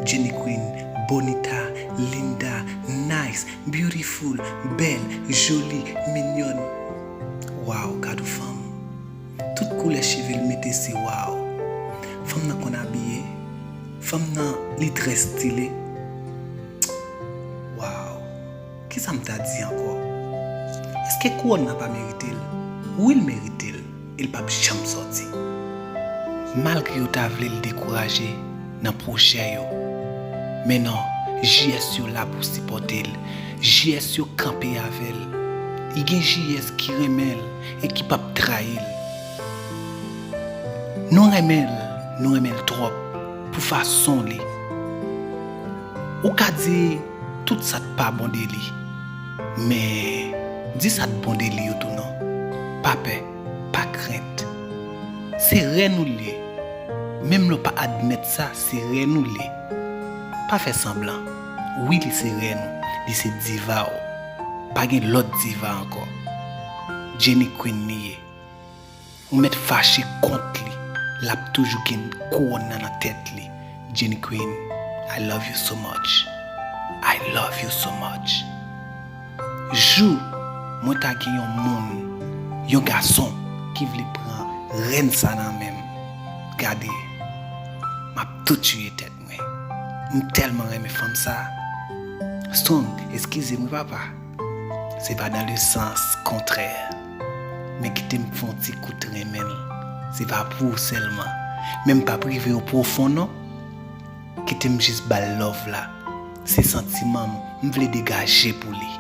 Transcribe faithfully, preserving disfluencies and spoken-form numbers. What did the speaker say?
Jenny Queen, bonita, linda, nice, beautiful, bèl, joli, minyòn. Waw, gad yon fanm. Tout koulè cheve l mete se waw. Fanm nan konn abiye. Fanm nan li trè stile. Waw. Kisa m ta di ankò? Èske kouwòn nan pa merite l? Wi, l merite l, e l p ap janm sòti. Malgre yo ta vle l dekouraje nan pwojè yo, men non, J S yo la pou sipòte l. J S yo kanpe avè l. I gen J S ki renmen l e ki p ap trayi l. Nou renmen l, nou renmen l twòp pou fason li. Ou ka di tout sa t pa bon de li. Men, di sa t bon de li yo tou non. Pa pè, pa krent. Se rèn ou l ye. Menm lè w pa admèt sa, se rèn ou l ye. Pa fè sanblan. Wi, li se rèn ou. Li se diva w. Pa gen lòt diva ankò. Jenny Queen li ye. Ou mèt fache kont li, l ap toujou gen kouwòn nan nan tèt li. Jenny Queen, I love you so much. I love you so much. Jou mwen ta gen yon moun, yon gason ki vle pran rèn sa nan men m, gade, m ap tou tiye tèt mwen. M tèlman renmen fanm sa. Strong, eskize m wi papa. Se pa dans le sens contraire. Men kite m fè yon ti kout renmen l. Se pa pou ou sèlman. Men m p ap rive o pwofon non. Kite m jis ba l love la. Se santiman m, m vle degaje pou li.